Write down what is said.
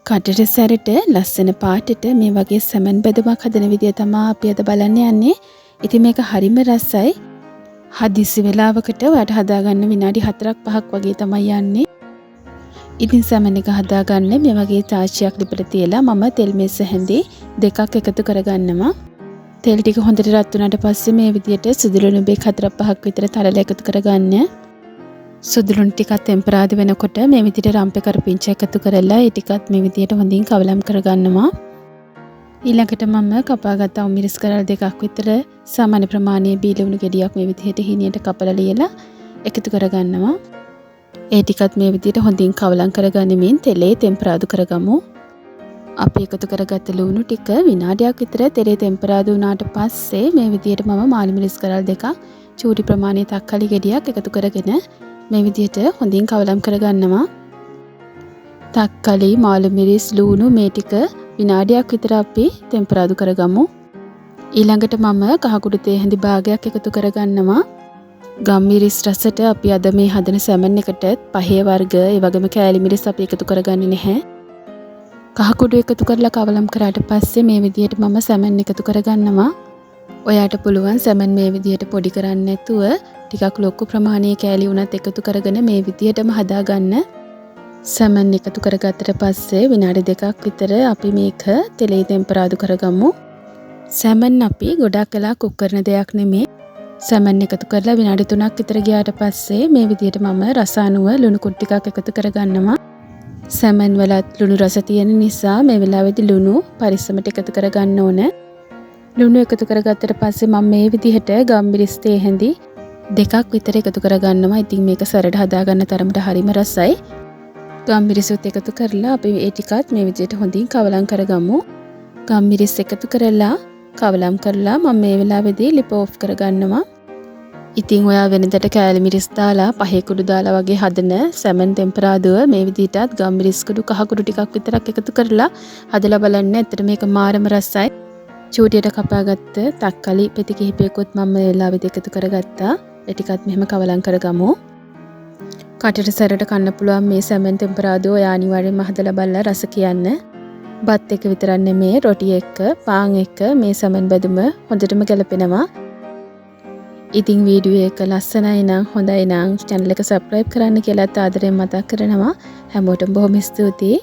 කටට සැරට ලස්සන පාටට මේ වගේ සැමන් බැදුමක් හදන විදිය තමා අපි අද බලන්න යන්නේ. ඉතින් මේක හරිම රසයි. හදිසි වෙලාවකට ඔයාට හදාගන්න විනාඩි 4ක් 5ක් වගේ තමයි යන්නේ. ඉතින් සැමන් එක හදාගන්න මේ වගේ තාච්චියක් ලිපට තියලා මම තෙල් මේස හැඳි දෙකක් එකතු කරගන්නවා. තෙල් ටික හොඳට රත් වුණාට පස්සේ මේ විදියට සුදු ලුණු බෙක් 4ක් 5ක් විතර තලලා එකතු කරගන්න. සුදු ලුණු ටිකක් තෙම්පරාදු වෙනකොට මේ විදියට රම්පෙ කරපිංච එකතු කරලා ඒ ටිකත් මේ විදියට හොඳින් කවලම් කරගන්නවා. ඊළඟට මම කපාගත්ත අමු මිරිස් කරල් දෙකක් විතර සාමාන්‍ය ප්‍රමාණයේ බීලුණු ගෙඩියක් මේ විදියට හීනියට කපලා ලියලා එකතු කරගන්නවා. ඒ ටිකත් මේ විදියට හොඳින් කවලම් කරගනිමින් තෙලේ තෙම්පරාදු කරගමු. අපි එකතු කරගත්ත ලුණු ටික විනාඩියක් විතර තෙලේ තෙම්පරාදු වුණාට පස්සේ මේ විදියට මම මාළු මිරිස් කරල් දෙකක් චූටි ප්‍රමාණයේ තක්කාලි ගෙඩියක් එකතු කරගෙන මේ විදියට හොඳින් කවලම් කරගන්නවා. තක්කාලි, මාළු මිරිස්, ලුණු මේ ටික විනාඩියක් විතර අපි තෙම්පරාදු කරගමු. ඊළඟට මම කහකුඩු තේ හැඳි භාගයක් එකතු කරගන්නවා. ගම්මිරිස් රසට අපි අද මේ හදන සැමන් එකට පහේ වර්ග, ඒ වගේම කෑලි මිරිස් අපි එකතු කරගන්නේ නැහැ. කහකුඩු එකතු කරලා කවලම් කරාට පස්සේ මේ විදියට මම සැමන් එකතු කරගන්නවා. ඔයාට පුළුවන් සැමන් මේ විදියට පොඩි කරන්නේ නැතුව ටිකක් ලොකු ප්‍රමාණයේ කෑලි වුණත් එකතු කරගෙන මේ විදියටම හදාගන්න. සැමන් එකතු කරගත්තට පස්සේ විනාඩි දෙකක් විතර අපි මේක තෙලේ තෙම්පරාදු කරගමු. සැමන් අපි ගොඩක් වෙලා කුක් කරන දෙයක් නෙමේ. සැමන් එකතු කරලා විනාඩි 3ක් විතර ගියාට පස්සේ මේ විදියට මම රස අනුව ලුණු කුඩු ටිකක් එකතු කරගන්නවා. සැමන් වලත් ලුණු රස තියෙන නිසා මේ වෙලාවේදී ලුණු පරිස්සමට එකතු කරගන්න ඕන. ලුණු එකතු කරගත්තට පස්සේ මම මේ විදිහට ගම්මිරිස් තේ හැඳි දෙකක් විතර එකතු කරගන්නවා. ඉතින් මේක සැරට හදාගන්න තරමට හරිම රසයි. ගම්මිරිසුත් එකතු කරලා අපි ඒ ටිකත් මේ විදිහට හොඳින් කවලම් කරගමු. ගම්මිරිස් එකතු කරලා කවලම් කරලා මම මේ වෙලාවේදී ලිප ඔෆ් කරගන්නවා. ඉතින් ඔයා වෙනදට කෑලි මිරිස් දාලා පහේ කුඩු දාලා වගේ හදන සැමන් තෙම්පරාදුව මේ විදිහටත් ගම්මිරිස් කුඩු කහ කුඩු ටිකක් විතරක් එකතු කරලා හදලා බලන්න. ඇත්තට මේක මාරම රසයි. චූටියට කපාගත්ත තක්කාලි පෙති කිහිපයකුත් මම මේ වෙලාවේදී එකතු කරගත්තා. ඒ ටිකත් මෙහෙම කවලම් කරගමු. කටට සැරට කන්න පුළුවන් මේ සැමන් තෙම්පරාදුව ඔයා අනිවාර්යෙන්ම හදලා බලලා රස කියන්න. බත් එක විතරක් නෙමේ, රොටි එක්ක, පාන් එක්ක මේ සැමන් බැදුම හොඳටම ගැලපෙනවා. ඉතින් වීඩියෝ එක ලස්සනයි නම් හොඳයි නම් චැනල් එක සබ්ස්ක්‍රයිබ් කරන්න කියලාත් ආදරෙන් මතක් කරනවා. හැමෝටම බොහොම ස්තුතියි.